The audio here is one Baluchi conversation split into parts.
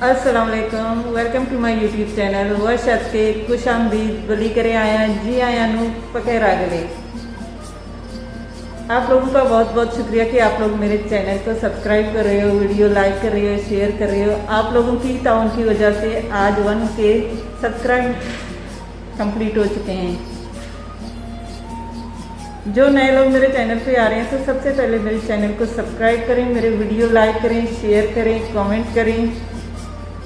السلام علیکم، welcome to my YouTube channel۔ وش اتکے، خوش آمدید، بلی کرے آیاں، جی آیاں نوں پکے راگلے۔ آپ لوگوں کا بہت بہت شکریہ کہ آپ لوگ میرے چینل کو سبسکرائب کر رہے ہو، ویڈیو لائک کر رہے ہو، شیئر کر رہے ہو۔ آپ لوگوں کی تعاون کی وجہ سے آج ون کے سبسکرائب کمپلیٹ ہو چکے ہیں۔ جو نئے لوگ میرے چینل پہ آ رہے ہیں تو سب سے پہلے میرے چینل کو سبسکرائب کریں، میرے ویڈیو لائک کریں، شیئر کریں، کمنٹ کریں۔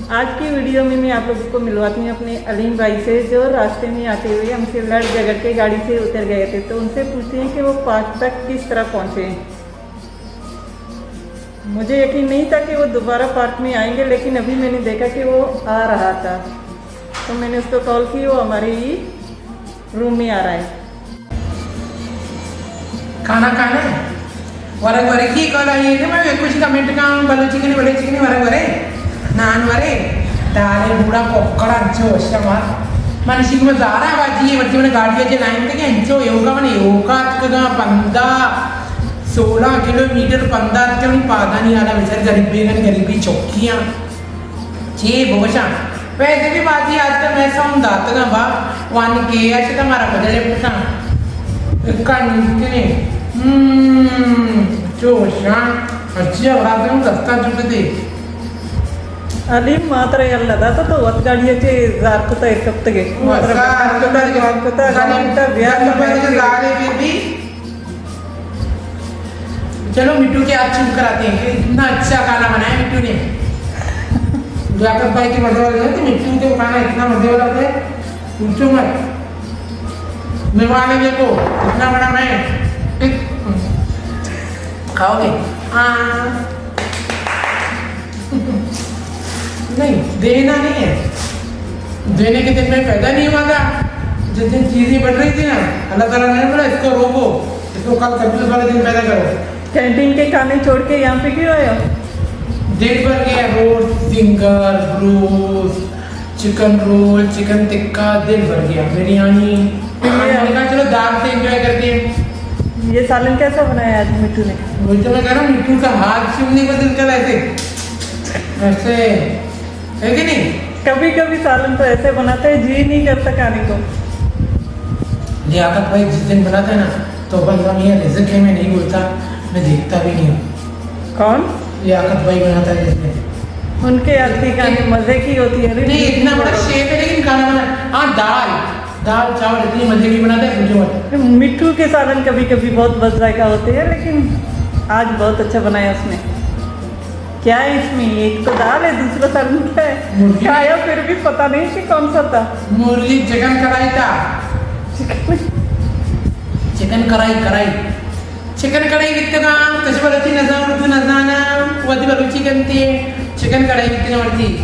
آج کی ویڈیو میں میں آپ لوگوں کو ملواتی ہوں اپنے علیم بھائی سے، جو راستے میں آتے ہوئے ہم سے لڑ جھگڑ کے گاڑی سے اتر گئے تھے۔ تو ان سے پوچھتے ہیں کہ وہ پارک تک کس طرح پہنچے۔ مجھے یقین نہیں تھا کہ وہ دوبارہ پارک میں آئیں گے، لیکن ابھی میں نے دیکھا کہ وہ آ رہا تھا، تو میں نے اس کو کال کی، وہ ہمارے ہی روم میں آ رہا ہے۔ کھانا کھانا ہے؟ ورگ ورگ کی کال آئی ہے کہ میں کچھ کمنٹ کا بلوچی کے نہیں، بلوچی کے نہیں، ورگ ورگ۔ نان ورے، دالے بوڑا کوکڑا انچو وشا مار۔ من شیک میں زارا باجی ہے، مرچی من گاڑی کے لائن تے کہ انچو یوگا من یوگا تکگا پندا، سولہ کلومیٹر پندا تکگا من پادانی آلا بچار غریبی گن غریبی چوکیاں۔ چی بگوشاں؟ ویسے بھی باجی آج کل میں سوم داتگاں با، وان کے اچ تمہارا بدلے پٹاں۔ کن کے، ہم، چوشاں، اچھی آواز میں دستا چکتے۔ علیم ماترا یلہ داتا تو وت گاڑی ءَ چہ زار کتا ایر کپتگے۔ ماترا زار کتا، زار کتا، گاڑی کتا، بیا گاڑی کتا۔ زارے بی بی۔ چلو مٹھو کے ہاتھ چوم کراتے ہیں کہ اتنا اچھا کھانا بنایا مٹھو نے۔ لیاقت بھائی کے مزے والا ہے تو مٹھو کے کھانا اتنا مزے والا ہے، پوچھو مت۔ مہمان ہے دیکھو، اتنا بڑا میں۔ کھاؤ گے؟ ہاں۔ نہیں، دینا نہیں ہے۔ دینے کے دن میں پیدا نہیں ہوا تھا۔ جس دن چیزیں بڑھ رہی تھی نا، اللہ تعالیٰ نے بولا، "اس کو روکو، اس کو کل کنجوس والے دن پیدا کرو۔" کینٹین کے کھانے چھوڑ کے یہاں پہ کیوں آئے ہو؟ دل بھر گیا، roast, finger, broast, chicken roll, chicken tikka, دل بھر گیا، بریانی۔ یہ میں نے کہا، "چلو دال سے انجوائے کرتے ہیں۔" یہ سالن کیسا بنایا آج مٹھو نے؟ وہی تو میں کہہ رہا ہوں، مٹھو کا ہاتھ چومنے کو دل کر ایسے، ایسے، ہے کہ نہیں؟ کبھی کبھی سالن تو ایسے بناتے ہیں، جی نہیں کرتا کھانے کو۔ لیاقت بھائی جس دن بناتا ہے نا، تو بس ہم یہ رزق ہے، میں نہیں بولتا، میں دیکھتا بھی نہیں ہوں۔ کون؟ لیاقت بھائی بناتا ہے جس دن۔ ان کے ہاتھ کی کھانے مزے کی ہوتی ہے۔ نہیں، اتنا بڑا شیف ہے، لیکن کھانا بنا، ہاں، دال، دال چاول اتنی مزے کی بناتا ہے، پوچھو مت۔ مٹھو کے سالن کبھی کبھی بہت بد ذائقہ ہوتے ہیں، لیکن آج بہت اچھا بنایا اس نے۔ کیا ہے اس میں؟ ایک تو دال ہے، دوسرا سالن کیا ہے؟ مرغی۔ کھایا پھر بھی پتا نہیں کہ کون سا تھا۔ مرغی چکن کڑھائی تھا۔ چکن۔ چکن کڑھائی، کڑھائی۔ چکن کڑھائی گتگاں، کچھ بلوچی نزان، اردو نزاناں، وتی بلوچی کنتی، چکن کڑھائی گتگاں وتی۔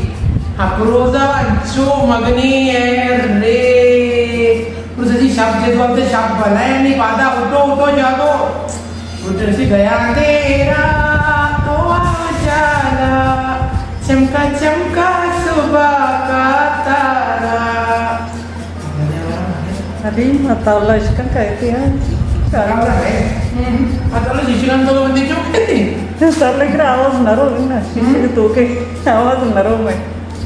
افروزا انچو مگنی ہے رے۔ روزی شپ جد وقت شپ بلائے نہیں پادا، اٹھو، اٹھو، جاگو۔ اٹھو سی گیا تیرا، او جالا، چمکا، چمکا صبح کا تارا۔ ابھی مطالعہ اشکن کہتے ہیں۔ مطالعہ ہے۔ ہم۔ مطالعہ جس کا تو بندی چوک کہتے ہیں۔ سر لگ رہا آواز نہ رو نا، شیشے کے تو کے آواز نہ رو میں۔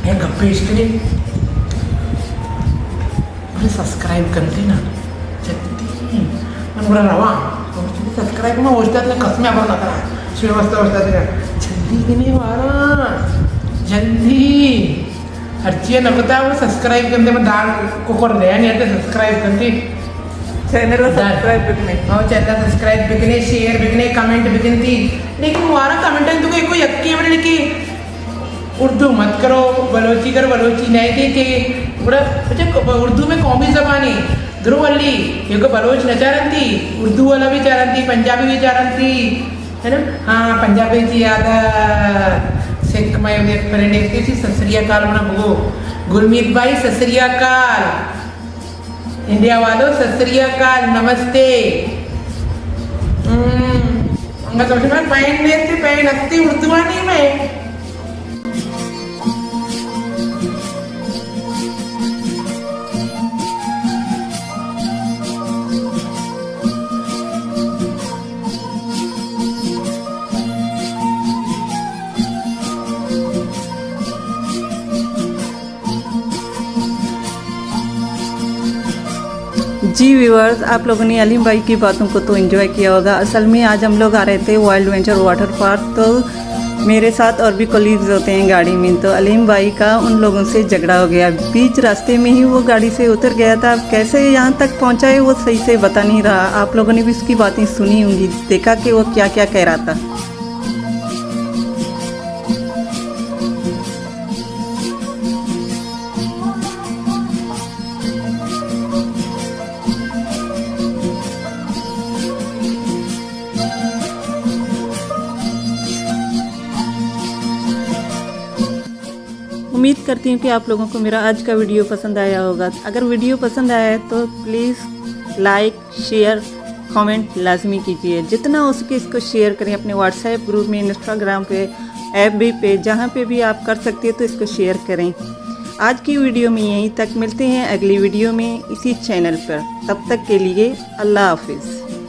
ایک گپے اشکنے۔ مجھے سبسکرائب کنتے نا۔ جلدی۔ من گڑا رواں۔ تو مجھے سبسکرائب میں اوشتات نے قسم ابر نہ کرا۔ شوی واسطہ اوشتات نے۔ جلدی دینے وارا۔ جلدی۔ ہرچی نہ کتا وہ سبسکرائب کنتے، میں دال کو کر دیا نہیں آتے سبسکرائب کنتے۔ چینل سبسکرائب بکنے۔ ہاں، چینل سبسکرائب بکنے، شیئر بکنے، کمنٹ بکنتی۔ لیکن وارا کمنٹ تو کوئی، کوئی یکی بڑے لکھی، اردو مت کرو، بلوچی کرو، بلوچی نہیں دیتے۔ گڑا اچھا، اردو میں قومی زبان ہے۔ درو ولی، یہ کو بلوچ نہ چارنتی، اردو والا بھی چارنتی، پنجابی بھی چارنتی، ہے نا؟ ہاں، پنجابی جی یاد ہے۔ سکھ میں ایک فرینڈ ایک تھی، ست سری اکال منا بگو۔ گرمیت بھائی، ست سری اکال۔ انڈیا والو، ست سری اکال، نمستے۔ ہم، انگا تو میں پین نہیں تھی، پین ہستی اردو آنی میں۔ जी व्यूअर्स, आप लोगों ने अलीम भाई की बातों को तो एंजॉय किया होगा। असल में आज हम लोग आ रहे थे वाइल्ड वेंचर वाटर पार्क, तो मेरे साथ और भी कलीग्स होते हैं गाड़ी में, तो अलीम भाई का उन लोगों से झगड़ा हो गया। बीच रास्ते में ही वो गाड़ी से उतर गया था। अब कैसे यहाँ तक पहुँचा है वो सही से बता नहीं रहा। आप लोगों ने भी उसकी बातें सुनी होंगी, देखा कि वो क्या क्या कह रहा था। उम्मीद करती हूँ कि आप लोगों को मेरा आज का वीडियो पसंद आया होगा। अगर वीडियो पसंद आया है तो प्लीज़ लाइक, शेयर, कमेंट लाजमी कीजिए। जितना हो सके इसको शेयर करें अपने WhatsApp ग्रुप में, इंस्टाग्राम पे, एफबी पे, जहाँ पे भी आप कर सकते हैं तो इसको शेयर करें। आज की वीडियो में यहीं तक, मिलते हैं अगली वीडियो में इसी चैनल पर। तब तक के लिए अल्लाह हाफिज़।